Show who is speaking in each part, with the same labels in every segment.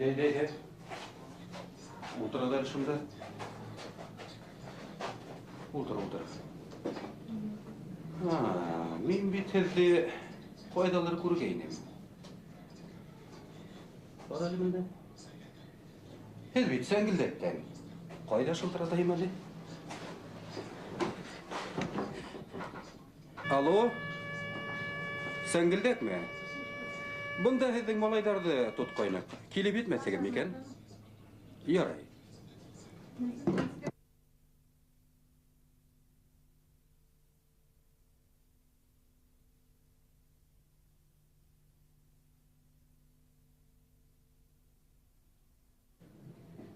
Speaker 1: Әйдә, әйдә. Ултыр әле шунда. Ултыр, ултыр. Мин бит һеҙҙе ҡайҙалыр күргәйнем. Бар әле бында. Һеҙ бит Сәңгелдәктән. Ҡайҙа шылтыратайым әле? Алло? Сәңгелдәкме? Бында һеҙҙең малайҙарҙы тотҡайныҡ. Килеп етмәҫһегеҙ микән? Ярай.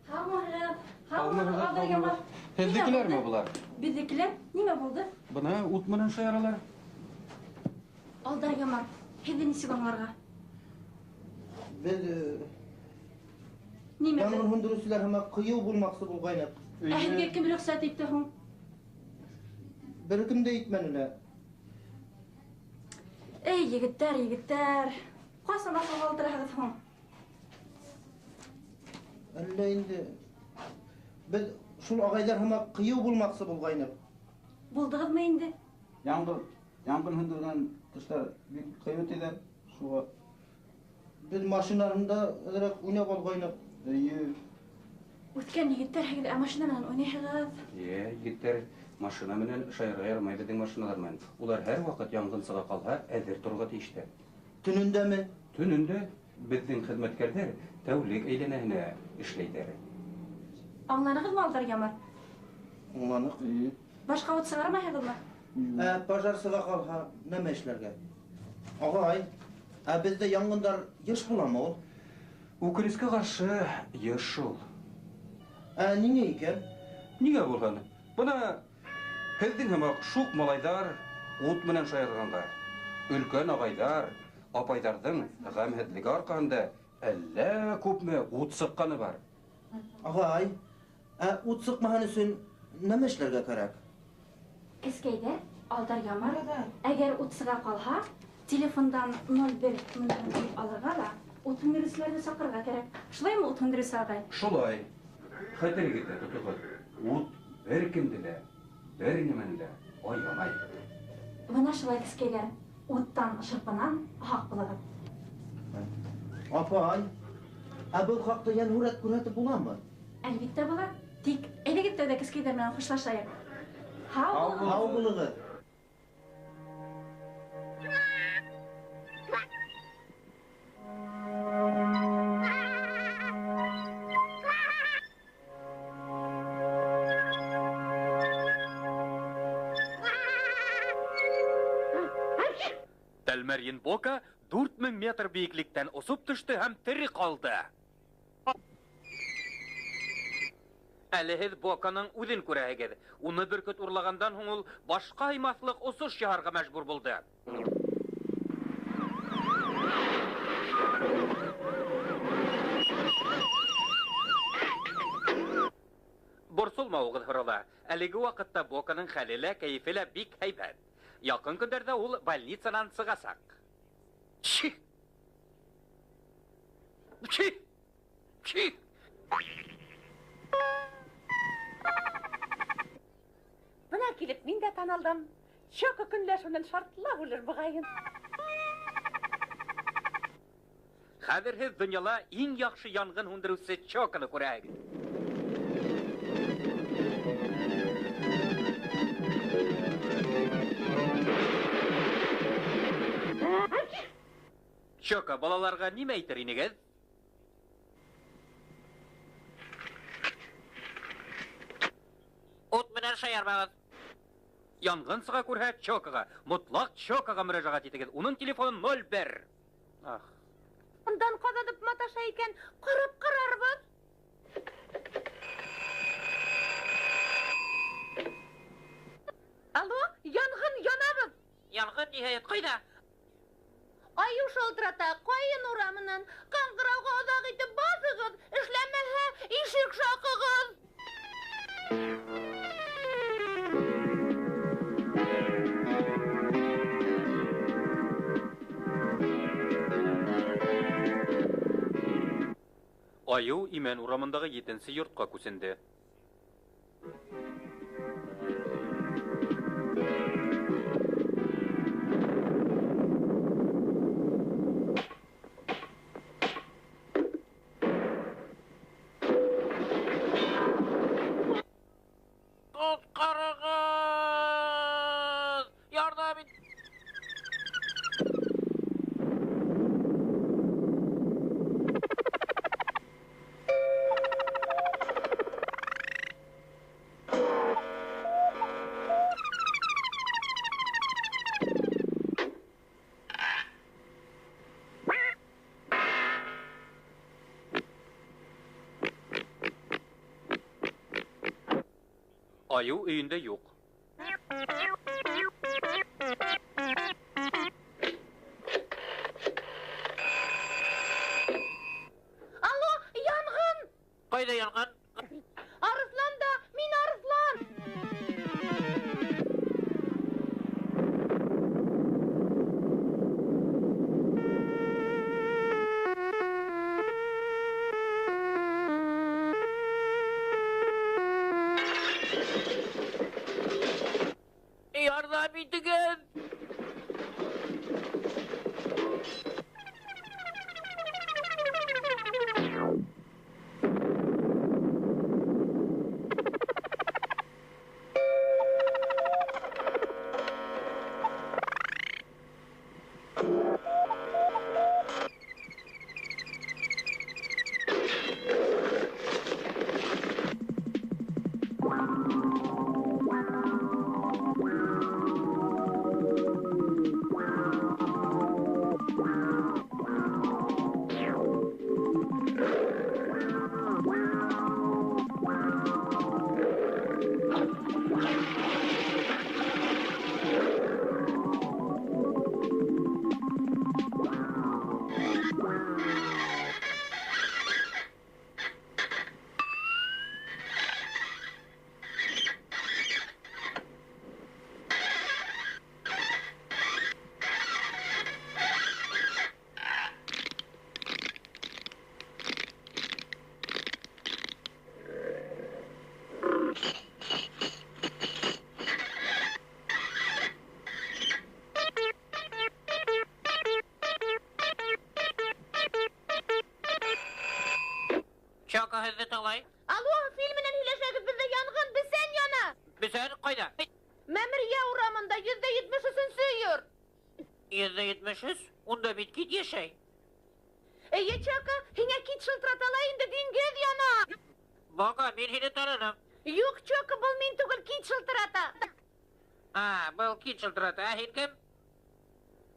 Speaker 2: Һаумыһығыҙ, һаумыһығыҙ.
Speaker 1: Һеҙҙекеләрме былар?
Speaker 2: Беҙҙекеләр. Нимә булды?
Speaker 1: Бына ут менән шаяралар.
Speaker 2: Алдар Ямар, һеҙҙе нисек аңларға?
Speaker 3: Беҙ
Speaker 2: Нимә?
Speaker 3: Янгын һүндереүселәр һымаҡ ҡыйыу булмаҡсы булғайныҡ.
Speaker 2: Ә һеҙгә кем рөхсәт итте һуң?
Speaker 3: Бер кем дә итмәне лә.
Speaker 2: Эй, егеттәр, егеттәр. Ҡасан аҡылға ултыраһығыҙ һуң?
Speaker 3: Әллә инде беҙ шул ағайҙар һымаҡ ҡыйыу булмаҡсы булғайныҡ.
Speaker 2: Булдығыҙмы инде?
Speaker 4: Янгын һүндергән кешеләр бик ҡыйыу тиҙәр, шуға.
Speaker 3: Беҙ машиналарында әҙерәк уйнап алғайныҡ.
Speaker 4: Эйе.
Speaker 2: Үҫкән егеттәр һегеҙ, ә машина менән уйнайһығыҙ.
Speaker 1: Йә, егеттәр, машина менән шаярға ярамай беҙҙең машиналар менән. Улар һәр ваҡыт янгын сыға ҡалһа, әҙер торорға тейештәр.
Speaker 3: Төнөндәме?
Speaker 1: Төнөндә беҙҙең хеҙмәткәрҙәр тәүлек әйләнәһенә эшләйҙәр.
Speaker 2: Аңланығыҙмы, Алдар Ямар?
Speaker 3: Аңланыҡ.
Speaker 4: Эйе.
Speaker 2: Башҡа ут сығармайһығыҙмы?
Speaker 3: Ә пожар сыға ҡалһа, нәмә эшләргә? Ағай, ә беҙҙә янгындар йыш буламы ул?
Speaker 1: Үкенескә ҡаршы, йыш шул.
Speaker 3: Ә ниңә икән?
Speaker 1: Ниңә булһын? Бына һеҙҙең һымаҡ шуҡ малайҙар ут менән шаярғанға, өлкән ағайҙар, апайҙарҙың ғәмһеҙлеге арҡаһында әллә күпме ут сыҡҡаны бар.
Speaker 3: Ағай, ә ут сыҡмаһын өсөн нәмә эшләргә кәрәк?
Speaker 2: Кескәйҙәр алдар ямар. Әгәр ут сыға ҡалһа, телефондан 01 номерын тиеп алырға ла ут һүндереүселәрҙе саҡырырға кәрәк. Шулаймы, ут һүндереүсе ағай?
Speaker 1: Шулай. Хәтергеҙҙә тотоғоҙ. Ут бер кемде лә, бер нәмәне лә аямай.
Speaker 2: Бына шулай, кескәйҙәр, уттан, шырпынан һаҡ булығыҙ.
Speaker 3: Апай, ә был хаҡта йәнһүрәт күрһәтеп буламы?
Speaker 2: Әлбиттә була. Тик әйҙәгеҙ тәүҙә кескәйҙәр менән хушлашайыҡ. Һау булығыҙ.
Speaker 3: Һау булығыҙ.
Speaker 1: Тәлмәрйен Бока 4000 метр бейеклектән осоп төштө һәм тере ҡалды. Әле һеҙ Боканың үҙен күрәһегеҙ. Уны бөркөт урлағандан һуң ул башҡа һыймаҫлыҡ осош яһарға мәжбүр булды. Борсолмауығыҙ һорала. Әлеге ваҡытта Боканың хәле лә, кәйефе лә бик һәйбәт. Яҡын көндәрҙә ул больницанан сығасаҡ. Чи! Чи! Чи!
Speaker 5: Бына килеп мин дә танылдым. Чока көнләшеүенән шартлап үлер моғайын.
Speaker 1: Хәҙер һеҙ донъяла иң яҡшы янғын һүндереүсе Чоканы күрәһегеҙ. Чока, балаларға нимә әйтер инегеҙ? Ут менән шаярмағыҙ. Янғын сыға күрһә, Чокаға, мотлаҡ Чокаға мөрәжәғәт итегеҙ. Уның телефоны 01. Ах.
Speaker 5: Ундан ҡаҙанып маташа икән, ҡырып ҡарарбыҙ. Алло, янғын, янабыҙ.
Speaker 6: Янғын, ниһайәт, ҡайҙа?
Speaker 5: Айыу шалтырата, Ҡайын урамынан. Ҡаңғырауға оҙаҡ итеп баҫығыҙ, эшләмәһә, ишек шаҡығыҙ.
Speaker 1: Айыу Имән урамындағы 7-нсе йортҡа күсенде.
Speaker 6: Ҡотҡарығыҙ! Ярҙам ит!
Speaker 1: Айыу өйөндә юҡ.
Speaker 5: Алло, янғын!
Speaker 6: Ҡайҙа янғын?
Speaker 5: Арыҫлан да, мин арыҫлан!
Speaker 6: Ярҙам итегеҙ! Бака һеҙҙе тыңлай.
Speaker 5: Алло, фил менән һөйләшәгеҙ, беҙҙә янғын, бесән яна.
Speaker 6: Бесән ҡайҙа?
Speaker 5: Мәмерйә урамында 173-нсе йорт.
Speaker 6: 173? Унда бит кит йәшәй.
Speaker 5: Эйе, Чака, һиңә кит шылтырата ла инде, диңгеҙ яна.
Speaker 6: Бака, мин һине таныным.
Speaker 5: Юҡ, Чока, был мин түгел, кит шылтырата.
Speaker 6: А, был кит шылтырата. Ә һин кем?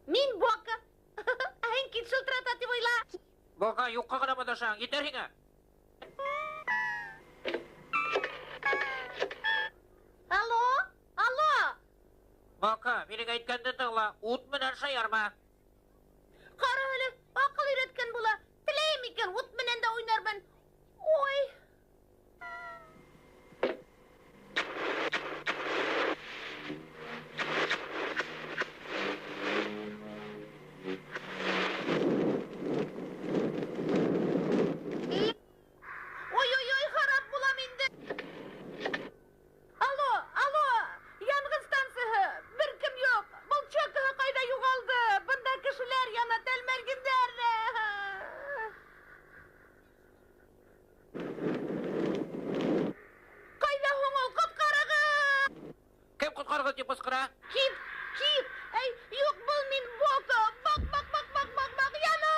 Speaker 5: Мин Бока. Ә һин кит шылтырата тип уйла.
Speaker 6: Бока, юҡҡа ғына маташаң, етәр һиңә.
Speaker 5: Алло, алло.
Speaker 6: Бока, минең әйткәнде тыңла, ут менән шаярма.
Speaker 5: Ҡара әле, аҡыл өйрәткән була. Теләйем икән, ут менән дә уйнармын. Ой. Ой-ой-ой, харап булам инде. Алло, алло, янгын станцияһы, бер кем юҡ. Был Чокаһы ҡайҙа юғалды? Бында кешеләр яна, тәлмәрйендәр. Ҡайҙа һуң ул? Ҡотҡарығыҙ!
Speaker 6: Кем ҡотҡарығыҙ тип ҡысҡыра?
Speaker 5: Кит, кит! Эй, юҡ, был мин Бока. Бак, бак, бак, бак, бак, бак, яна!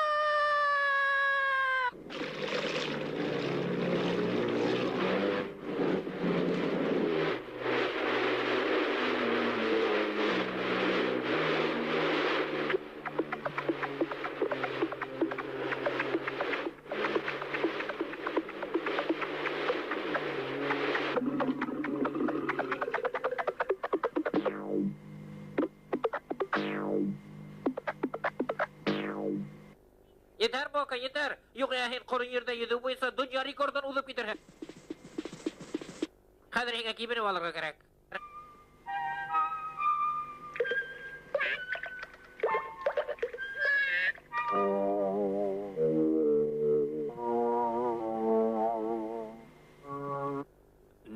Speaker 6: Етәр, Бока, етәр. Юҡ, ә һин ҡоро ерҙә йөҙөү буйынса донъя рекордын уҙып китерһең. Хәҙер һиңә кибенеп алырға кәрәк.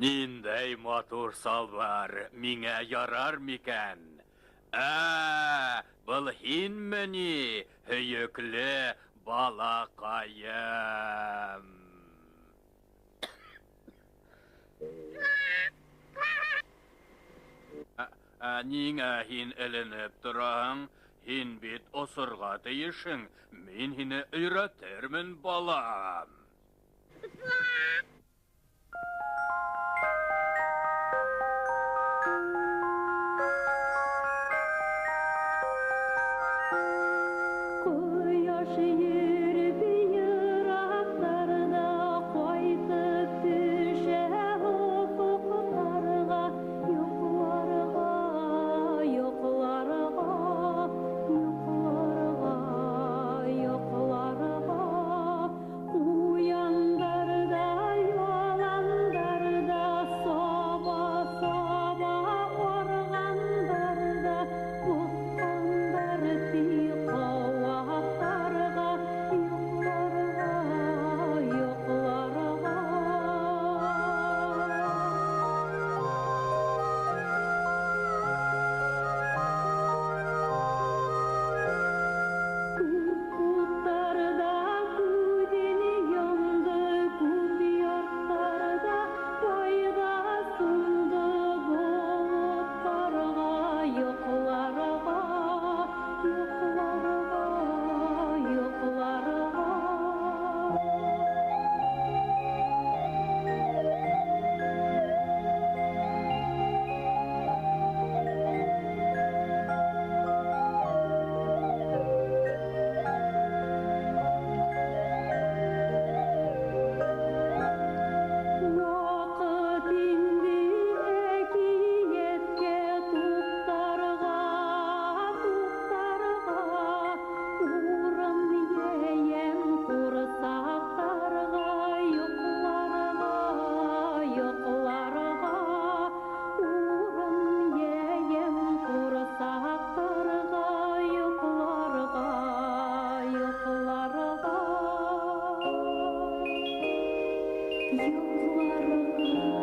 Speaker 7: Ниндәй матур салбар, миңә ярар микән? Ә, был һинме ни, һөйөклө балаҡайым? Ә, ниңә һин эленеп тораһың? Һин бит осорға тейешһең. Мин һине өйрәтермен, балам.
Speaker 8: Ҡояш йөрөп йыраҡтарҙа, ҡайтып төшә офоҡтарға, йоҡларға, йоҡларға, йоҡларға, йоҡларға. Ҡуяндарҙа, яландарҙа, саба-саба арғандарҙа, боҫҡандар ти ҡыуаҡтарға, йоҡларға, йоҡларға. Күп уттарҙа күҙен йомдо, күп йорттарҙа байҙа сумды, болоттарға, йоҡларға, йоҡларға, йоҡларға. Ваҡыт инде әкиәткә туҡтарға, туҡтарға, урын йәйәм ҡурсаҡтарға, йоҡларға, йоҡларға, урын йәйәм ҡурсаҡтарға, йоҡларға, йоҡларға. Йоҡларға.